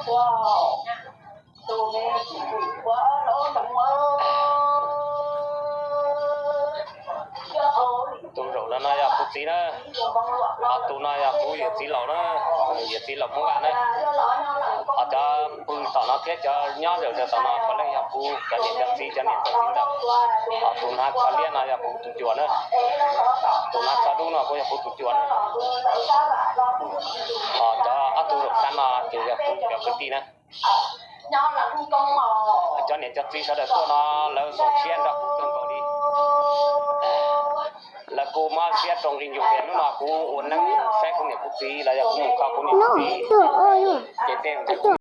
Tus zaum no no yog kuv txiv na, ho tus no yog kuv yawm txiv laus na, yawm txiv laus Hmoob Vaj na. Ho cov pw tom no thiab cov nyob zawm zaws tom no puav leej yog kuv cov niam cov txiv, cov niam cov txiv ntawm. Ho tus hnav tsho liab no yog kuv tus cuas na, tus hnav tsho dub no kuj yog kuv tus cuas na. Ho cov ob tug zaum sab no ces yog kuv cov kwv tij na. Cov niam cov txiv sawv daws tuaj no lawv zoo siab nrog kuv kawg nkaus li. Lawv kuj mob siab rau nqi nyuj tias hnub no kuv ua neeb saib kuv niam kuv txiv los yog kuv mus kho kuv niam kuv txiv, ces tej zaum ntshe kuv